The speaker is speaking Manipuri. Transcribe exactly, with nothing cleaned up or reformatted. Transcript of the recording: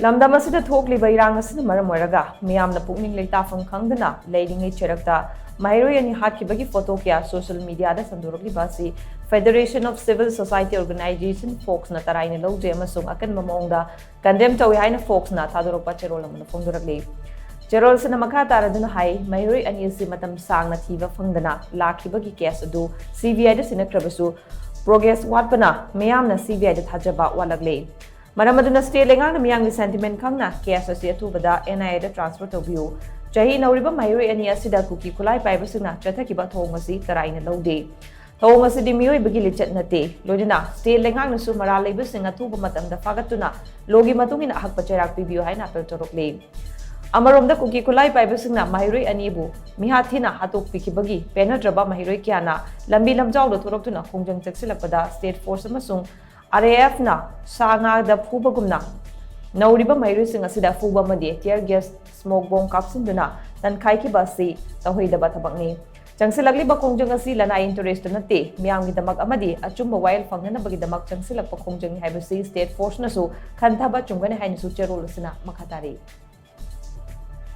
ꯂꯝꯗꯝ ꯑꯁꯤꯗ ꯊꯣꯛꯂꯤꯕ ꯏꯔꯥꯡ ꯑꯁꯤꯅ ꯃꯔꯝ ꯑꯣꯏꯔꯒ ꯃꯤꯌꯥꯝꯅ ꯄꯨꯛꯅꯤꯡ ꯂꯩꯇꯥꯐꯝ ꯈꯪꯗꯅ ꯂꯩꯔꯤꯉꯩ ꯆꯩꯔꯛꯇ ꯃꯍꯩꯔꯣꯏ ꯑꯅꯤ ꯍꯥꯠꯈꯤꯕꯒꯤ ꯐꯣꯇꯣ ꯀꯌꯥ ꯁꯣꯁꯤꯌꯦꯜ ꯃꯤꯗꯤꯌꯥꯗ ꯁꯟꯗꯣꯔꯛꯂꯤꯕ ꯑꯁꯤ Federation of Civil Society Organization, ꯐꯣꯛꯁꯅ ꯇꯔꯥꯏꯅ ꯂꯧꯗꯦ ꯑꯃꯁꯨꯡ ꯑꯀꯟꯕ ꯃꯑꯣꯡꯗ ꯀꯟꯗꯦꯝ ꯇꯧꯏ ꯍꯥꯏꯅ ꯐꯣꯛꯁꯅ ꯊꯥꯗꯣꯔꯛꯄ ꯆꯦꯔꯣꯜ ꯑꯃꯅ ꯐꯣꯡꯗꯣꯔꯛꯂꯤ꯫ ꯆꯦꯔꯣꯜꯁꯤꯅ ꯃꯈꯥ ꯇꯥꯔꯗꯨꯅ ꯍꯥꯏ, ꯃꯍꯩꯔꯣꯏ ꯑꯅꯤ ꯑꯁꯤ ꯃꯇꯝ ꯁꯥꯡꯅ ꯊꯤꯕ ꯐꯪꯗꯅ ꯂꯥꯛꯈꯤꯕꯒꯤ ꯀꯦꯁ ꯑꯗꯨ ꯁꯤ ꯕꯤ ꯑꯥꯏꯗ ꯁꯤꯟꯅꯈ꯭ꯔꯕꯁꯨ ꯄ꯭ꯔꯣꯒ꯭ꯔꯦꯁ ꯋꯥꯠꯄꯅ ꯃꯤꯌꯥꯝꯅ ꯁꯤ ꯕꯤ ꯑꯥꯏꯗ ꯊꯥꯖꯕ ꯋꯥꯠꯂꯛꯂꯦ꯫ ꯃꯔꯝ ꯑꯗꯨꯅ ꯁ꯭ꯇꯦꯠ ꯂꯩꯉꯥꯛꯅ ꯃꯤꯌꯥꯝꯒꯤ ꯁꯦꯟꯇꯤꯃꯦꯟ ꯈꯪꯅ ꯀꯦꯁ ꯑꯁꯤ ꯑꯊꯨꯕꯗ ꯑꯦꯟ ꯑꯥꯏ ꯑꯦꯗ ꯇ꯭ꯔꯥꯟꯁꯐꯔ ꯇꯧꯕꯤꯌꯨ꯫ ꯆꯍꯤ ꯅꯧꯔꯤꯕ ꯃꯍꯩꯔꯣꯏ ꯑꯅꯤ ꯑꯁꯤꯗ ꯀꯨꯀꯤ ꯈꯨꯠꯂꯥꯏ ꯄꯥꯏꯕꯁꯤꯡꯅ ꯆꯠꯊꯈꯤꯕ ꯊꯧꯑꯣꯡ ꯑꯁꯤ ꯇꯔꯥꯏꯅ ꯂꯧꯗꯦ꯫ ꯊꯧꯑꯣꯡ ꯑꯁꯤꯗꯤ ꯃꯤꯑꯣꯏꯕꯒꯤ ꯂꯤꯆꯠ ꯅꯠꯇꯦ꯫ ꯂꯣꯏꯅꯅ ꯁ꯭ꯇꯦꯠ ꯂꯩꯉꯥꯛꯅꯁꯨ ꯃꯔꯥꯜ ꯂꯩꯕꯁꯤꯡ ꯑꯊꯨꯕ ꯃꯇꯝꯗ ꯐꯥꯒꯠꯇꯨꯅ ꯂꯣꯒꯤ ꯃꯇꯨꯡ ꯏꯟꯅ ꯑꯍꯛꯄ ꯆꯩꯔꯥꯛ ꯄꯤꯕꯤꯌꯨ ꯍꯥꯏꯅ ꯑꯄꯤꯜ ꯇꯧꯔꯛꯂꯤ꯫ ꯑꯃꯔꯣꯝꯗ ꯀꯨꯀꯤ ꯈꯨꯠꯂꯥꯏ ꯄꯥꯏꯕꯁꯤꯡꯅ ꯃꯍꯩꯔꯣꯏ ꯑꯅꯤꯕꯨ ꯃꯤꯍꯥꯠ ꯊꯤꯅ ꯍꯥꯠꯇꯣꯛꯄꯤꯈꯤꯕꯒꯤ ꯄꯦꯟꯅꯗ꯭ꯔꯕ ꯃꯍꯩꯔꯣꯏ ꯀꯌꯥꯅ ꯂꯝꯕꯤ ꯂꯝꯖꯥꯎꯗ ꯊꯣꯔꯛꯇꯨꯅ ꯈꯣꯡꯖꯪ ꯆꯪꯁꯤꯜꯂꯛꯄꯗ ꯁ꯭ꯇꯦꯠ ꯐꯣꯔꯁ ꯑꯃꯁꯨꯡ ꯑꯥꯔ ꯑꯦ ꯑꯦꯐꯅ ꯁꯥ ꯉꯥꯗ ꯐꯨꯕꯒꯨꯝꯅ ꯅꯧꯔꯤꯕ ꯃꯍꯩꯔꯣꯏꯁꯤꯡ ꯑꯁꯤꯗ ꯐꯨꯕ ꯑꯃꯗꯤ tear gas smoke bomb ꯀꯥꯞꯁꯤꯟꯗꯨꯅ ꯇꯟꯈꯥꯏꯈꯤꯕ ꯑꯁꯤ ꯇꯧꯍꯩꯗꯕ ꯊꯕꯛꯅꯤ꯫ ꯆꯪꯁꯤꯜꯂꯛꯂꯤꯕ ꯈꯣꯡꯖꯪ ꯑꯁꯤ ꯂꯅꯥꯏ ꯏꯟꯇꯔꯦꯁꯇ ꯅꯠꯇꯦ, ꯃꯤꯌꯥꯝꯒꯤꯗꯃꯛ ꯑꯃꯗꯤ ꯑꯆꯨꯝꯕ ꯋꯥꯌꯦꯜ ꯐꯪꯅꯅꯕꯒꯤꯗꯃꯛ ꯆꯪꯁꯤꯜꯂꯛꯄ ꯈꯣꯡꯖꯪꯅꯤ ꯍꯥꯏꯕꯁꯤ ꯁ꯭ꯇꯦꯠ ꯐꯣꯔꯁꯅꯁꯨ ꯈꯟꯊꯕ ꯆꯨꯝꯒꯅꯤ ꯍꯥꯏꯅꯁꯨ ꯆꯦꯔꯣꯜ ꯑꯁꯤꯅ ꯃꯈꯥ ꯇꯥꯔꯤ꯫